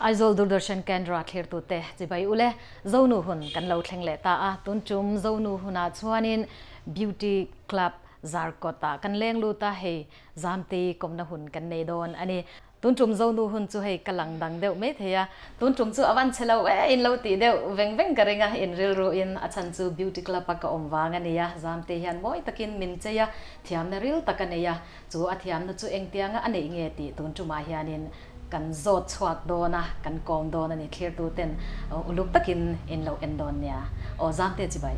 Aizawl Doordarshan Kendra thlirtute chibai ule Zonu hun kan lo thleng leh ta a, tun tum Zonu hunah chuanin Beauty Club Zarkawtah kan leng lut a, hei Zamtei kawmna hun kan nei dawn a ni. Tun tum Zonu hun chu hei ka lang dang deuh mai thei a, tun tum chu a van chhe lo e in lo tih deuh veng veng ka ring a, in rilru in a chhan chu Beauty Club a ka awm vang a ni a, Zamtei hian mawi takin min chei a, thiamna ril tak a nei a, chu a thiamna chu engtianga a neih nge tih tun tumah hianin kan zawt chhuak dawn a, kan kawm dawn a ni. Thlirtu ten uluk takin in lo en dawn nia. Aw Zamte chibai.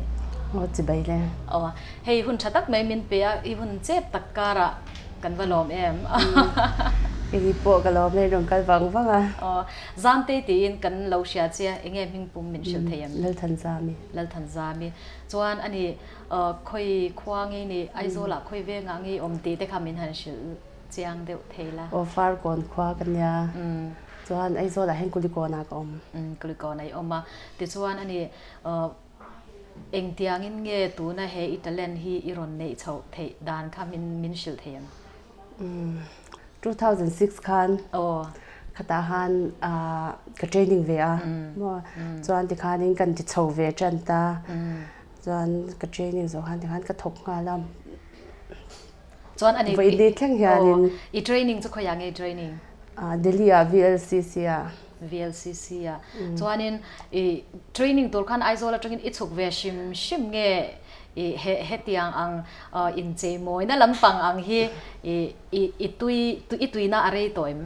Aw chibai le. Aw hei hun tha tak mai min pe a, i hun chep tak karah kan va lawm em. Eng i pawh ka lawm e, rawn kal vang vang a. Aw Zamte tiin kan lo hria che a, enge hming pum min hrilh thei em? Lalthanzami. Lalthanzami. Chuan ani khawi khua nge ni, Aizawlah khawi vengah nge i awm tih te kha min han hrilh. Chiang deuh thei la. Aw Farkawn khua ka nia. Chuan Aizawl ah hian Kulikawn ah ka awm. Kulikawn ah i awm a. Tichuan ani engtiangin nge tuna he i talent hi i rawn neih chhoh theih dan kha min min hrilh thei em? 2006 khan khatah khan ka training ve a maw chuan tikhanin kan ti chho ve tan ta chuan ka training zawh khan tikhan ka thawk nghal a. Chuan ani Vawi ni thleng hianin. I training chu khawiah nge i training? Delhi ah VLCC ah. VLCC ah. Chuanin i training tur khan Aizawl atangin i chhuk ve hrim hrim nge i he hetiang ang inchei mawina lampang ang hi i i tui i tuina a rei tawh em?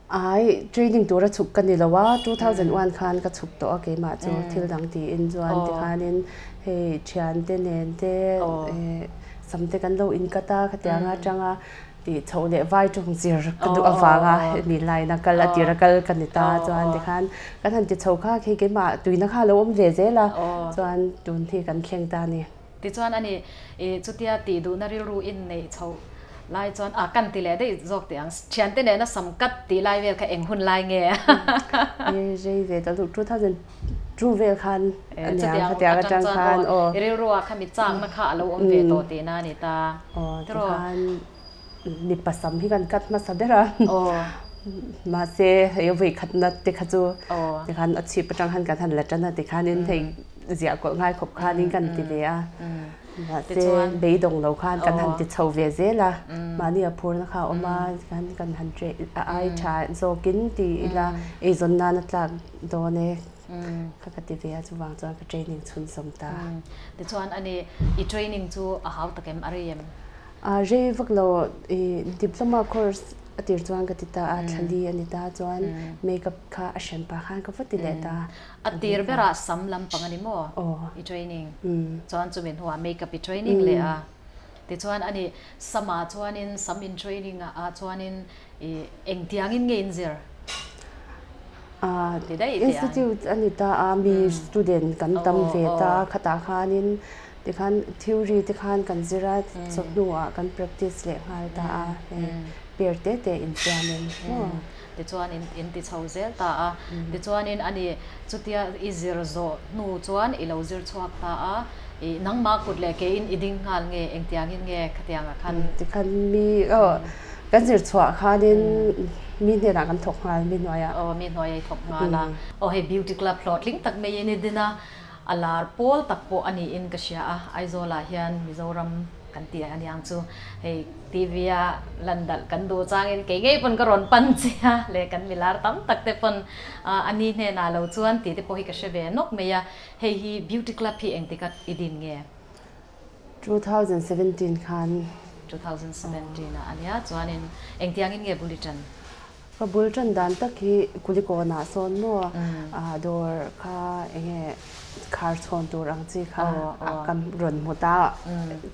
Ai training tura chhuk ka ni lo a, 2001 khan ka chhuk tawh a keimah chu thil dang tiin chuan tikhanin hei thiante nen te sam te kan lo in cut a khatiang atanga tih chhoh leh vai tawng zir ka duh avanga hemi line a kal a tira kal ka ni ta chuan tikhan kan han ti chho kha khi keimah tuina kha a lo awm ve zel a chuan tun hi kan thleng ta a ni. Tichuan ani chutia tih duhna rilru in neih chhoh lai chuan a kan ti leh daih zawk teh ang. Thiante nena sam cut tih lai vel kha eng hun lai nge? Rei ve ta luh 2002 vel khan a niang khatiang atang khan aw. I rilru ah kha mi chakna kha a lo awm ve tawh tihna a ni ta. Aw tikhan mipa sam hi kan cut hmasa ber a. Mahse hei vawi khatna te kha chu tikhan a chhip atang khan kan han la tan a tikhanin hei ziah kawlh ngai khawp khanin kan ti ve a. Mahse beidawng lo khan kan han ti chho ve zel a, mahni a phurna kha a awm a, tikhan kan han a ai tha zawkin ti ila eizawn nan a tlak dawn e kha ka ti ve a, chuvang chuan ka training chhunzawm ta. Tichuan ani i training chu a hau tak em, a rei em? A rei vak lo i diploma course a tir chuan ka ti ta a, thlali a ni ta chuan makeup kha a hran pah khan ka va ti leh ta. A tir berah sam lampang a ni maw i training chuan chumi hnuah makeup i training leh a tichuan ani samah chuanin sam in training ah chuanin i engtiangin nge in zir ti daih teh ang. Institute a ni ta a mi student kan tam ve ta khatah khanin tikhan theory te khan kan zir a chawhnuah kan practice leh nghal ta a pair te te insiamin maw. Tichuan in in ti chho zel ta a. Tichuanin ani chutia i zir zawh hnu chuan i lo zir chhuak ta a. I nangmah kut leh ke in i ding nghal nge engtiangin nge khatiangah khan. Tikhan mi aw kan zir chhuah khanin mi hnenah kan thawk nghal mi hnuaiah. Aw mi hnuaiah i thawk nghal a. Aw hei beauty club hlawhtling tak maiin i din a. A lar pawl tak pawh a niin ka hria a. Aizawlah hian Mizoram Kan ti a niang chu hei TV a lan dalh kan duh changin kei ngei pawn ka rawn pan che a leh kan milar tam tak te pawn a ni hnenah lo chuan tih te pawh hi ka hre ve nawk mai a, hei hi Beauty Club hi engtik a i din nge? 2017 khan. 2017 ah a nia chuanin engtiangin nge bul i tan? Ka bul tan dan tak hi Kulikawnah sawn maw dawr kha enge khar chhawn tur ang chi kha ka rawn hmu ta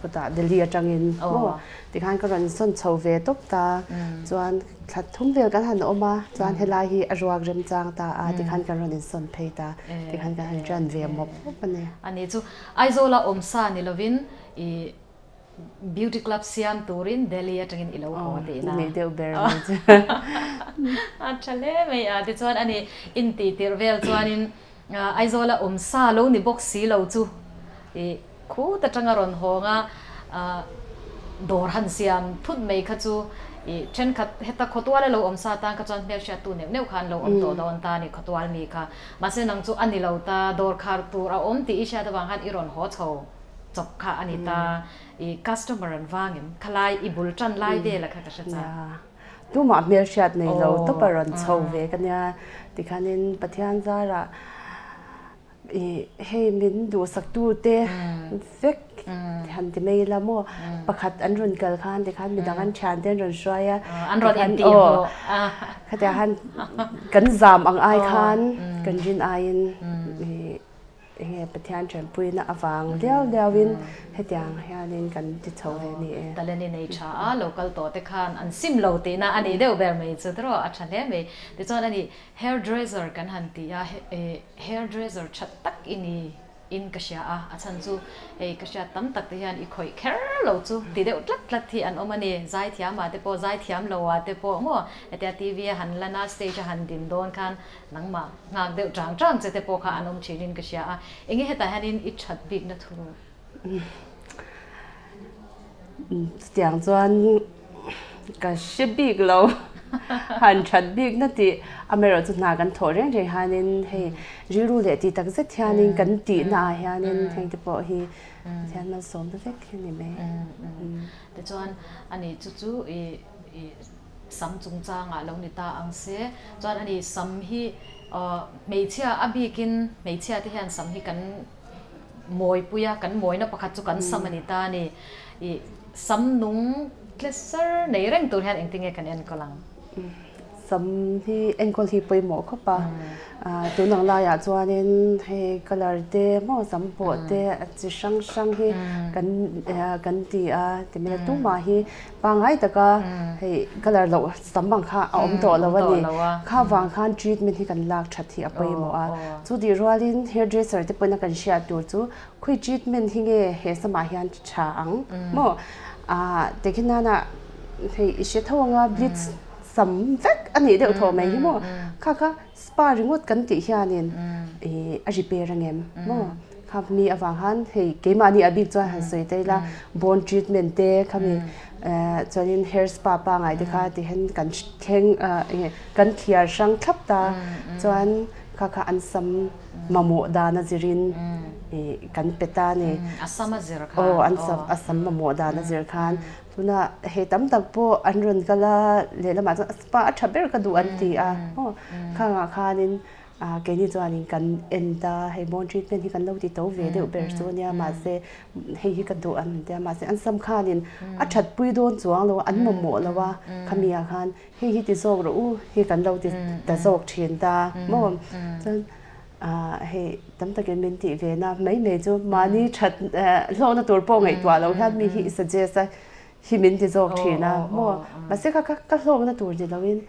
kutah Delhi atangin maw tikhan ka rawn sawn chho ve tawp ta chuan thla thum vel kan han awm a chuan helai hi a ruak remchang ta a tikhan kan rawn insawn phei ta tikhan kan han ṭan ve mawp mawp a ni. Ani chu Aizawla awmsa ni lovin i Beauty club siam turin Delhi atangin i lo haw tihna. Ni deuh ber mai chu. A tha hle mai a, tichuan ani intih tirh vel chuanin Aizawla awm sa lo ni bawk si lo chu i khut atanga rawn hawng a, dawr han siam thut mai kha chu I thenkhat heta khawtual a lo awm sa tan kha chuan hmelhriat tu neuh neuh kha an lo awm tawh dawn ta a ni khawtual mi kha. Mahse nang chu a ni lo ta, dawr khar tur a awm tih i hriat avang khan i rawn haw chho chawp kha a ni ta. I customer an vang em? Khalai i bul tan lai vel a kha ka hre chak. Tumah hmelhriat nei lo tawp a rawn chho ve ka nia. Tikhanin Pathian zarah I hei min duhsaktute vek han ti mai ila maw pakhat an rawn kal khan tikhan midang an thiante an rawn hruai a an rawn intih hmuh khatiang khan kan zam ang ai khan kan rin aiin i enge Pathian tanpuina avang liau liauin hetiang hianin kan ti chho ve a ni e. Talent i nei tha a, local tawh te khan an sim lo tihna a nih deuh ber mai chu tiraw a tha hle mai. Tichuan a ni Hairdresser kan han ti a, hairdresser tha tak i ni in ka hria a, a chhan chu hei ka hriat tam tak te hian i khawih kher lo chu ti deuh tlat tlat hi an awm a ni. Zaithiam ah te pawh, zaithiam lo ah te pawh maw hetia TV a han lan a, stage a han din dawn khan nangmah nghak deuh chang chang che te pawh kha an awm thin in ka hria a, enge hetah hianin i that bikna thu? Chutiang chuan ka hre bik lo, han that bik na tih amaherawh chu hna kan thawh reng reng hianin hei rilru leh tih tak zet hianin kan tihna ah hianin heng te pawh hi Pathian malsawmna vek hi a ni mai. Tichuan ani chu chu i sam chungchangah lo ni ta ang se, chuan ani sam hi hmeichhia a bikin hmeichhia te hian sam hi kan Mawipui a, kan mawina pakhat chu kan sam a ni ta a ni. I sam nung tle sar nei reng tur hian engtin nge kan enkawl ang? Sam hi enkawl hi pawimawh khawp a, tun ang laiah chuanin hei colour te maw sam pawh te a chi hrang hrang hi kan kan ti a, timila tumah hi pangngai taka hei colour loh sam ang kha a awm tawh lo a ni. Kha vang khan treatment hi kan lak that hi a pawimawh a. Chu tih rualin hairdresser te pawhin a kan hriat tur chu khawi treatment hi nge he samah hian tha ang maw? Tekhin nana hei i hre tho anga bleach sam vek a nih deuh thaw mai hi maw? Kha kha spa ringawt kan tih hianin a repair angem maw? Kha mi avang khan hei keimahni a bik chuan han sawi ta ila bone treatment te khami chuanin hair spa pangai te kha ti hian kan thleng enge kan thliar hrang thlap ta chuan kha kha an sam mamawh dan a zirin kan pe ta a ni. A sam a zir khan. Aw an sam a sam mamawh dan a zir khan tuna hei tam tak pawh an rawn kal a lehlamah chuan a spa a tha ber ka duh an ti a maw khangah khanin Keini chuanin kan en ta, hei bone treatment hi kan lo ti to ve deuh ber chu ania, mahse hei hi ka duh an tia, mahse an sam khanin a that pui dawn chuang lo a, an mamawh lo a, khami ah khan hei hi ti zawk rawh u, hei kan lo ti ta zawk thin ta maw? Chuan hei tam takin min tih ve na mai mai chu mahni that hlawkna tur pawh ngaihtuah loh hian mi hi i suggest a, hi min ti zawk thin a maw? Mahse kha ka hlawkna tur ni loin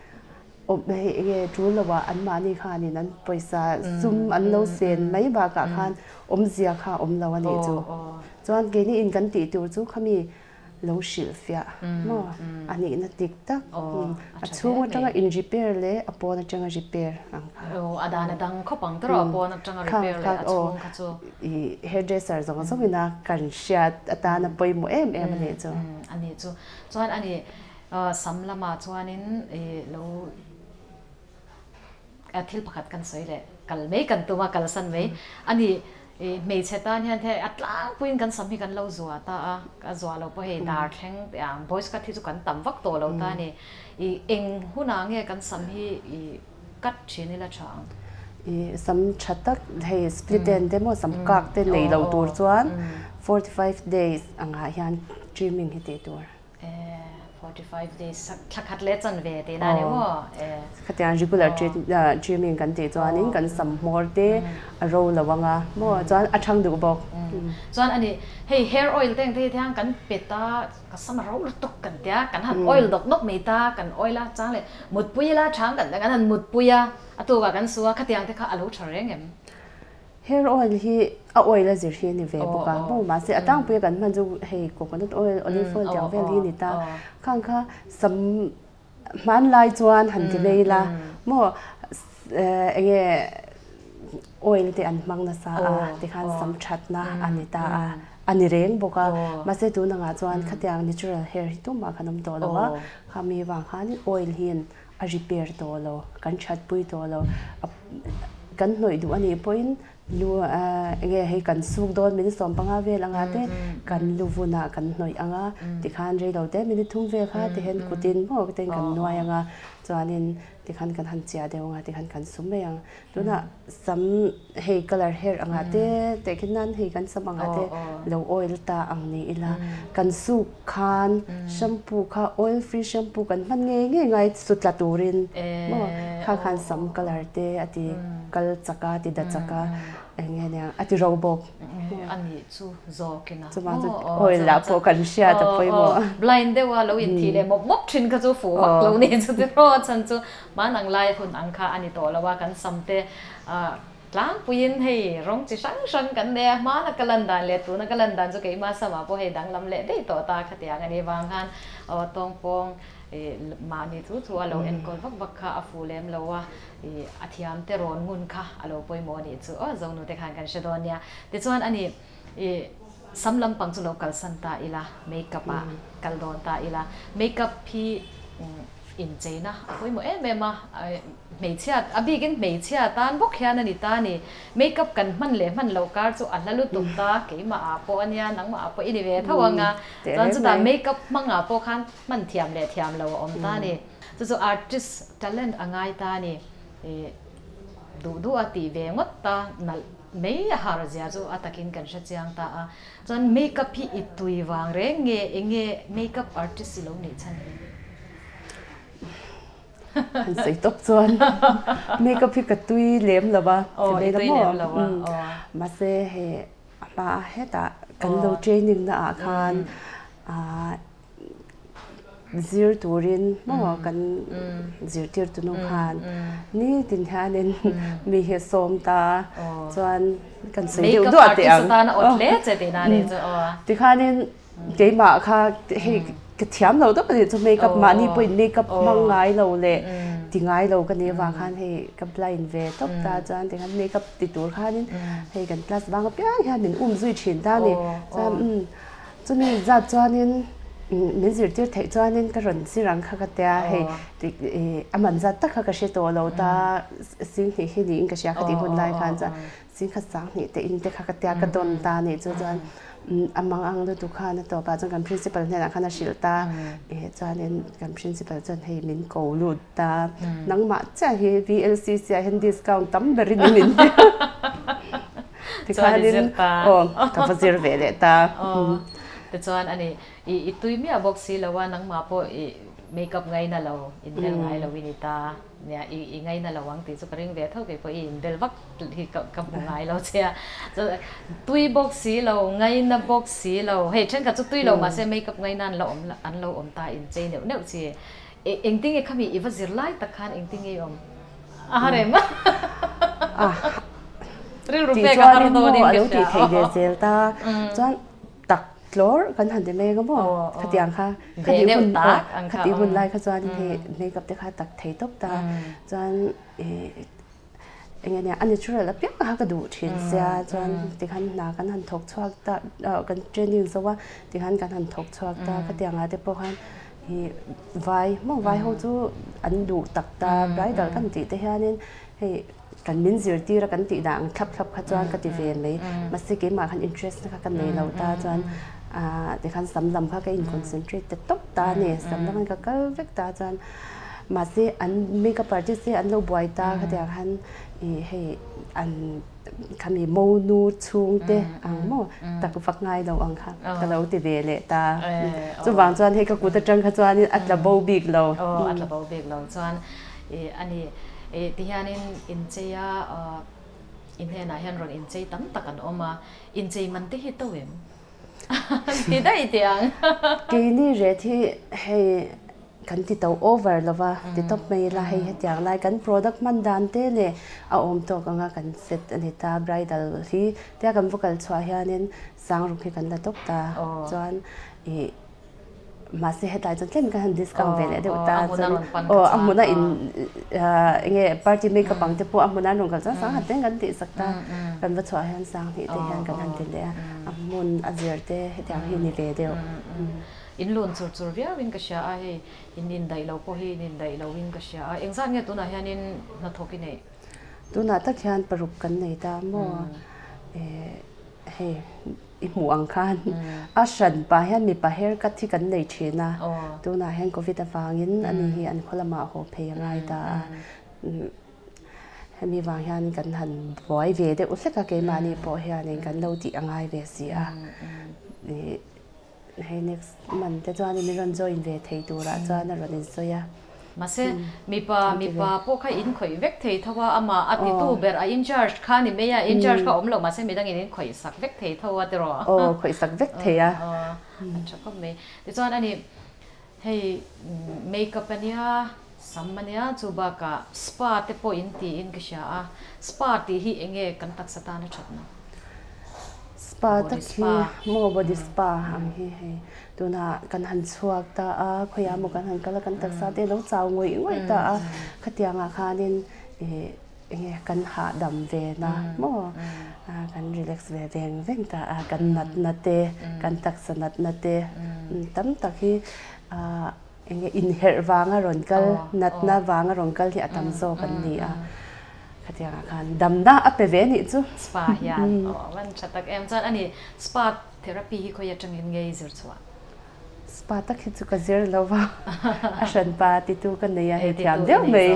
Awm hei enge tul lo ah anmahni khanin an pawisa sum an lo sen mai bakah khan awmzia kha a awm lo a nih chu. Chuan keini in kan tih tur chu khami lo hrilh fiah maw a nihna dik tak a chhung atanga in repair leh a pawn atanga repair ang kha. Aw a dan a dang khawp ang tawrh a pawn atanga repair leh a chhung kha chu. I hairdresser zawng zawngin a kan hriat atana pawimawh em em a nih chu. A nih chu. Chuan a ni Sam lamah chuanin lo thil pakhat kan sawi leh kal mai kan tum a, kalsan mai a ni. Hmeichhe tan hian hei a tlangpuiin kan sam hi kan lo zuah ta a, a zuah loh pawh hei dar thleng teh ang boys cut hi chu kan tam vak tawh lo ta a ni. Eng hunah nge kan sam hi cut thin ila tha ang? Sam tha tak hei split end te maw sam kak te nei lo tur chuan 45 days angah hian trimming hi tih tur. 45 days thla khat leh chan ve tih na ni maw? Khatiang regular trimming kan tih chuanin kan sam hmawr te a ro lo anga maw chuan a thang duh bawk. Chuan ani hei hair oil te ang te hi thiang kan pet a ka sam a ro lutuk kan tia kan han oil dawk dawk mai ta kan oil a chang leh mutpui ila chang kan kan han mutpui a a tukah kan su a khatiang te kha a lo tha reng em? Hair oil hi a oil a zir hi a ni ve bawk a, maw mahse a tlangpui a kan hman chu hei coconut oil, olive oil tiang vel hi a ni ta. Khang kha sam hmanlai chuan han ti mai ila maw enge oil te an hmang nasa a tikhan sam thatna a ni ta a. a ni reng bawk a, mahse tun angah chuan khatiang natural hair hi tumah khan awm tawh lo a, khami vang khanin oil hian a repair tawh lo, kan thatpui tawh lo, kan hnawih duh a nih pawhin lu enge hei kan suk dawn minute 15 vel anga te kan lu vunah kan hnawih anga tikhan reilo te minute thum vel kha tihian kutin maw ten kan nuai anga chuanin tikhan kan han chiah deuh anga tikhan kan su mai ang. Tunah sam hei colour hair angah te tehkhin nan hei kan sam angah te lo oil ta ang ni ila kan suk khan shampoo kha oil free shampoo kan hman ngei ngei ngai su tla turin maw kha khan sam colour te a ti kal chak a ti da chak a eng nge nia a ti ro bawk. A nih chu zawk ina chuvang chu oil ah pawh kan hriat a pawimawh. Blind deuha lo inthih leh mawp mawp thin kha chu fuh vak lo ni chu tiraw a chhan chu Hmanang lai hun ang kha a ni tawh lo a, kan sam te tlangpuiin hei rawng chi hrang hrang kan nei a, hmana ka lan dan leh tuna ka lan dan chu keimah samah pawh hei danglam leh daih tawh ta khatiang a nih vang khan aw tawngpawng mahni chu chu a lo enkawl vak vak kha a fuh lem lo a, a thiam te rawn ngun kha a lo pawimawh a nih chu aw Zonu te khan kan hre dawn nia. Tichuan a ni sam lampang chu lo kalsan ta ila, makeup ah kal dawn ta ila, makeup hi Incheina a pawimawh em em a, hmeichhia a bikin hmeichhia tan bawk hian a ni ta a ni. Makeup kan hman leh hman loh kar chu a hla lutuk ta, keimah ah pawh a nia, nangmah ah pawh i ni ve tho ang a, chuan chutah makeup hmangah pawh khan hman thiam leh thiam lo a awm ta a ni. Chu chu artist talent a ngai ta a ni. Duh duh a tih ve ngawt ta nalh mai a har zia chu a takin kan hre chiang ta a. Chuan makeup hi i tui vang reng nge enge makeup artist i lo nih chhan hi? Han sawi tawp chuan makeup hi ka tui lem lo a, Aw i tui lem lo a, aw. Mahse hei a hma a hetah kan lo training na ah khan ah Zir turin maw kan zirtir tunu khan nitin hianin mi hi a sawm ta chuan kan sawi deuh duah teh ang. Tikhanin keimah kha hei ka thiam lo deuh a nih chu makeup mahni pawhin makeup hmang ngai lo leh ti ngai lo ka nih avang khan hei ka blind ve tawp ta chuan tikhan makeup ti tur khanin hei kan class bang apiang hian min um zui thin ta a ni chuan Chumi zat chuanin min zirtir theih chuanin ka rawn zir ang kha ka tia hei a man zat tak kha ka hre tawh lo ta sing hnih hi niin ka hria ka tih hun lai khan chuan sing khat sang hnih te in te kha ka tia ka dawn ta a nih chu chuan a mang ang lutuk khan a tawpah chuan kan principal hnenah khan a hrilh ta chuanin kan principal chuan hei min ko lut ta nangmah chiah hi VLCC ah hian discount tam berin i min ti. Chuan i zir ta. Aw, ka va zir ve leh ta. Aw, tichuan a ni, i tui miah bawk si lo a, nangmah pawh i makeup ngaina lo, inbel ngai lo i ni ta. Nia, i ngaina lo ang tih chu ka ring ve tho, kei pawh i inbel vak hi ka hmu ngai lo che a. Tui bawk si lo, ngaina bawk si lo, hei thenkhat chu tui lo mahse makeup ngaina an la awm, an lo awm ta inchei neuh neuh chi. Engtinge khami i va zir lai tak khan engtinge i awm? A har em? Rilru pek a har dawn in ka hria. Tih chuanin maw a lo tih theih ve zel ta. Chuan tak tlawr kan han ti mai anga maw khatiang kha khati hun lai kha chuan hei makeup te kha tak thei tawp ta. Chuan eng nge nia a natural apiang kha ka duh thin sia chuan tikhan hna kan han thawk chhuak ta kan training zo a tikhan kan han thawk chhuak ta khatiang ah te pawh khan Hi vai maw vai ho chu an duh tak ta bridal kan tih te hianin hei kan min zirtir a kan tih dah ang thlap thlap kha chuan ka ti ve mai mahse keimah khan interest na kha ka nei lo ta chuan ah tikhan sam lam kha ka in concentrate ta tawp ta a ni sam lam khan ka kal vek ta chuan mahse an makeup artist te an lo buai ta khatiang khan ih hei an Khami monu chhungte ang maw tak vak ngai lo ang kha ka lo ti ve leh ta. Chuvang chuan hei ka kut atang kha chuanin a tla bo bik lo. Aw a tla bo bik lo chuan a ni. Tihianin incheia i hnenah hian rawn inchei tam tak an awm a, inchei man te hi to em? Ti daih teh ang. Keini ret hi hei kan ti to over lo va, ti tawp mai ila hei hetiang lai kan product hman dan te leh a awm tawk anga kan set a ni ta, bridal hi tia kan va kal chhuah hianin sangruk hi kan la tawp ta chuan ih. Mahse hetlai chuan tlem kan han discount ve leh deuh ta chuan aw a hmuna in enge party makeup ang te pawh a hmuna an rawn kal chuan sanghat te kan tih sak ta kan va chhuah hian sanghnih te hian kan han ti leh a a hmun a zir te hetiang hi ni ve deuh. In lun chur chur viau in ka hria a hei in indaih lo pawh hi in indaih lo in ka hria a engzat nge tunah hian in hnathawk i neih? Tunah tak hian paruk kan nei ta maw hei i hmuh ang khan a hran pah hian mipa haircut hi kan nei thin a, tunah hian covid avangin ani hi an khaw lamah haw phei a ngai ta a, hemi vang hian kan han buai ve deuh hlek a keimahni pawh hianin kan lo tih a ngai ve si a, Hei next month te chuan in rawn join ve thei turah chuan a rawn insawi a. Mahse mipa mipa pawh kha in khawih vek thei tho a, amah a titu ber a in charge kha ni mai a, in charge kha awm lo mahse midang in in khawih sak vek thei tho a tiraw? Aw khawih sak vek thei a. Aw a tha khawp mai. Tichuan ani hei makeup ania, sam ania chu bakah spa te pawh in tiin ka hria a, spa tih hi enge kan taksa tana thatna? Spa tak hi maw body spa ang hi hei tunah kan han chhuak ta a khawiah maw kan han kal a kan taksa te lo chau ngawih ngawih ta a khatiangah khanin ih enge kan hahdam ve na maw kan relax ve veng veng ta a kan natna te kan taksa natna te tam tak hi ah enge inherh vanga rawn kal natna vanga rawn kal hi a tam zawk an ni a. Khatiangah khan damna a pe ve nih chu. Spa hian aw a van tha tak em chuan ani spa therapy hi khawi atangin nge i zir chhuah? Spa tak hi chu ka zir lo va, a hranpa titu ka nei a hei thiam deuh mai.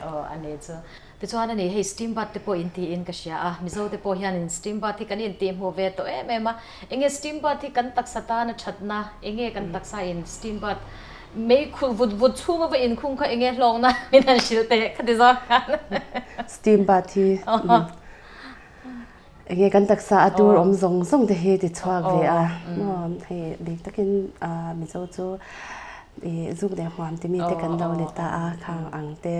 Aw ani chu. Tichuan ani hei steam bath te pawh in tiin ka hria a, Mizo te pawh hian in steam bath hi kan intihhmuh ve tawh em em a, enge steam bath hi kan taksa tana thatna, enge kan taksa in steam bath Mei khulh vut vut chhung a va inkhung kha enge hlawkna min han hrilh teh khati zawk khan. Steam bath hi enge kan taksa a tur awm zawng zawng te hi ti chhuak ve a maw hei bik takin Mizo chu ih zuk leh hmuam ti mi te kan lo ni ta a khang ang te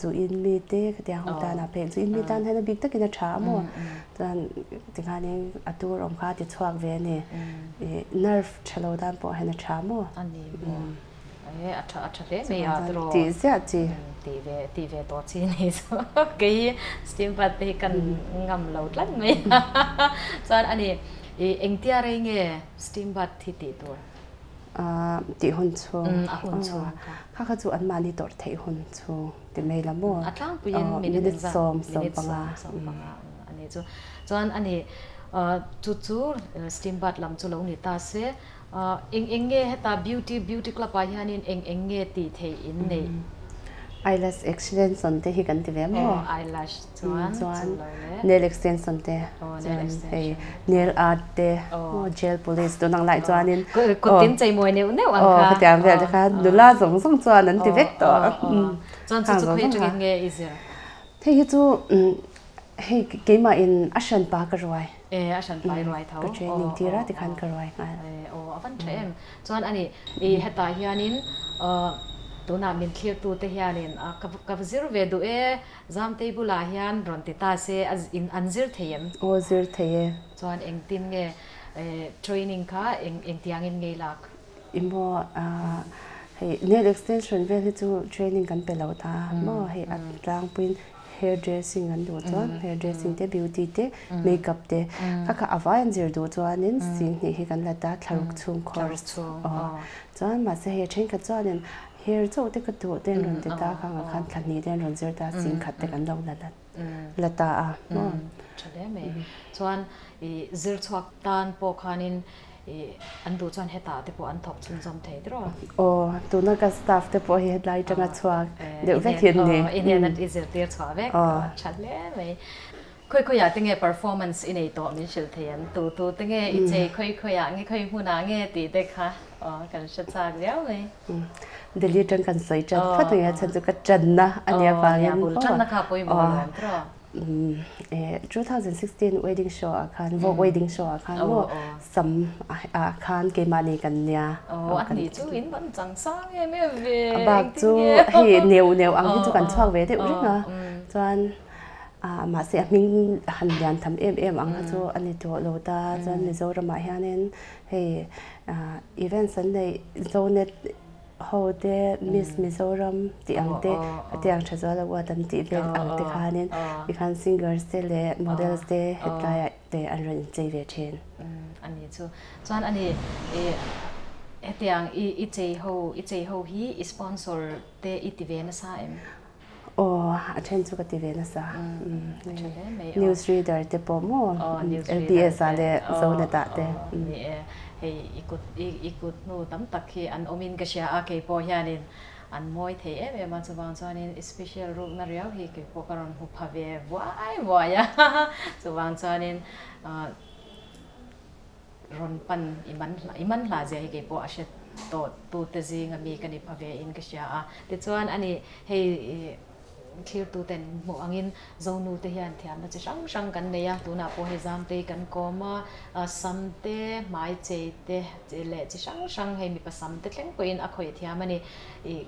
zu in mi te khatiang ho tan ah phei zu in mi tan hian a bik takin a tha a maw chuan tikhanin a tur awm kha a ti chhuak ve a ni ih nerve Tha lo dan pawh hian a tha maw? A ni maw? E, a tha a tha hle mai a tiraw? Tih ziah chi. Tih ve tih ve tawh chi ni chu. Kei hi steam bath te hi kan ngam lo tlat mai a. Chuan a ni, i engtia rei nge steam bath hi tih tur? Tih hun chhung. A hun chhung kha. Kha kha chu anmahni tawrh theih hun chhung ti mai la maw? A tlangpuiin minute sawm panga. A ni chu. Chuan a ni chu chu steam bath lam chu lo ni ta se. Eng eng nge heta beauty beauty club ah hianin eng eng nge tih theih in neih? Eyelash extension te hi kan ti ve maw? Aw eyelash chuan chu lo le. Nail extension te chuan hei nail art te gel polish tun ang lai chuanin kut tin chei mawi neuh neuh ang kha. Aw khatiang vel te kha nula zawng zawng chuan an ti vek tawh. Chuan chu chu khawi atangin nge i zir? Hei hi chu Hei keimah in a hran pa ka ruai. E a hran pa i ruai tho. Ka training tir a tikhan ka ruai nghal. E aw a van tha em. Chuan ani i hetah hianin tunah min thlirtu te hianin ka va zir ve duh e Zamtei bulah hian rawn ti ta se a in an zir thei em? Aw zir thei e. Chuan engtin nge training kha engtiangin ngei lak? I maw hei nail extension vel hi chu training kan pe lo ta maw hei a tlangpuiin hair dressing an duh chuan hair dressing te beauty te makeup te kha kha a vai an zir duh chuanin singhnih hi kan la ta thlaruk chhung course aw chuan mahse hei thenkhat chuanin hair chauh te ka duh te an rawn ti ta khang ah khan thla hnih te an rawn zir ta singkhat te kan lo la la ta a maw. Tha hle mai chuan i zir chhuak tan pawh khanin I an duh chuan hetah te pawh an thawk chhunzawm thei tiraw? Aw, tuna ka staff te pawh hi hetlai atanga chhuak deuh vek hi an ni. I hnena i zirtir chhuah vek tha hle mai. Khawi khawiah te nge performance i nei tawh min hrilh thei an? Tu tu te nge i chei khawi khawiah nge khawi hmunah nge tih te kha aw kan hre chak viau mai. Delhi atang kan sawi tan phawt ang e, chhan chu ka tanna a nia vangin. Aw, nia bul tanna kha pawimawh alawm tiraw? 2016 wedding show ah khan vogue wedding show ah khan maw sam ah khan keimah nih kan nia aw a nih chu in van chang sang em em ve a bak chu hei neu neu ang hi chu kan chhuak ve deuh reng a chuan A mahse a hming han lian tham em em ang kha chu a ni tawh lo ta. Chuan Mizoramah hianin hei events an neih Zonet ho te Miss Mizoram tih ang te a tiang tha zual award an tih vel ang te khanin tikhan singers te leh models te hetlaiah te an rawn inchei ve thin. A ni chu. Chuan a ni hetiang i chei ho i chei ho hi i sponsor te i ti ve nasa em? Aw, a then chu ka ti ve nasa. News reader te pawh maw LPS ah leh Zonet ah te. Ni e, hei i kut i kut hnu tam tak hi an awmin ka hria a, kei pawh hianin an mawi thei em em a, chuvang chuanin i special rukna riau hi kei pawh ka rawn hmu pha ve vuai vuai a, chuvang chuanin rawn pan i man i man hla zia hi kei pawh a hre tawh tute zinga mi ka ni pha ve in ka hria a. Tichuan a ni hei thlirtu ten hmuh angin Zonu te hian thiamna chi hrang hrang kan nei a, tunah pawh hei Zamtei kan kawm a, sam te, hmai chei te leh chi hrang hrang hei mipa sam te thleng pawhin a khawih thiam a ni. I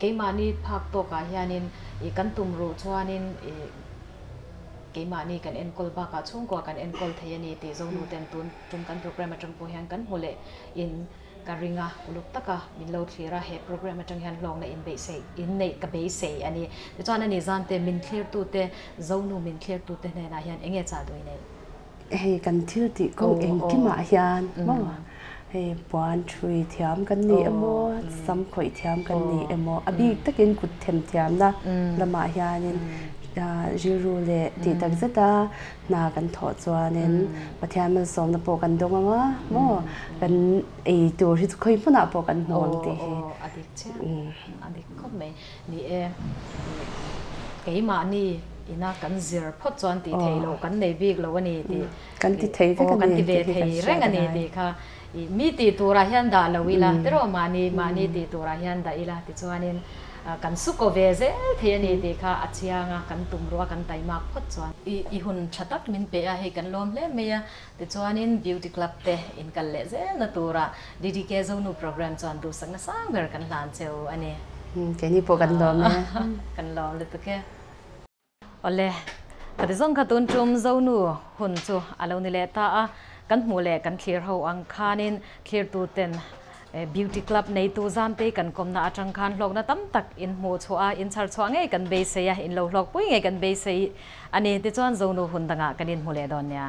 Keimahni phak tawkah hianin i kan tum ruh chuanin i keimahni kan enkawl bakah chhungkua kan enkawl thei a ni tih Zonu ten tun tum kan program atang pawh hian kan hmu leh in ka ring a, uluk taka min lo thlir a, he program atang hian hlawkna in beisei in neih ka beisei a ni. Tichuan a ni zante min thlirtute Zonu min thlirtute hnenah hian enge chah duh i neih? Hei kan thil tih kawng engkimah hian maw hei puan thui thiam kan ni emaw sam khawih thiam kan ni emaw a bik takin kut them thiamna lamah hianin rilru leh tih tak zeta hna kan thawh chuanin Pathian malsawmna pawh kan dawng ang a maw kan ei tur hi chu khawi hmunah pawh kan hmu ang tih hi. Aw a dik chiah a dik khawp mai. Ni e, keimahni ina kan zir phawt chuan tih theih loh kan nei bik lo a ni tih Kan ti thei vek a ni kan ti ve thei reng a ni tih kha mi tih turah hian dah lo ila tiraw mahni mahni tih turah hian dah ila tichuanin kan su ko ve zel thei a ni tih kha a chiang a, kan tum ruah kan taimak phawt chuan. I hun tha tak min pe a, hei kan lawm hle mai a, tichuanin Beauty Club te in kal leh zelna turah DDK Zonu program chuan duhsakna sang ber kan hlan cheu a ni. Keini pawh kan lawm e. Kan lawm lutuk e. Awle, ka ti zawng kha tun tum Zonu hun chu a lo ni leh ta a, kan hmuh leh kan thlir ho ang khanin thlirtu ten Beauty Club neitu Zamtei kan kawmna atang khan hlawkna tam tak in hmuh chhuah a, in chhar chhuah ngei kan beisei a, in lo hlawkpui ngei kan beisei a ni. Tichuan Zonu hun dangah kan inhmu leh dawn nia.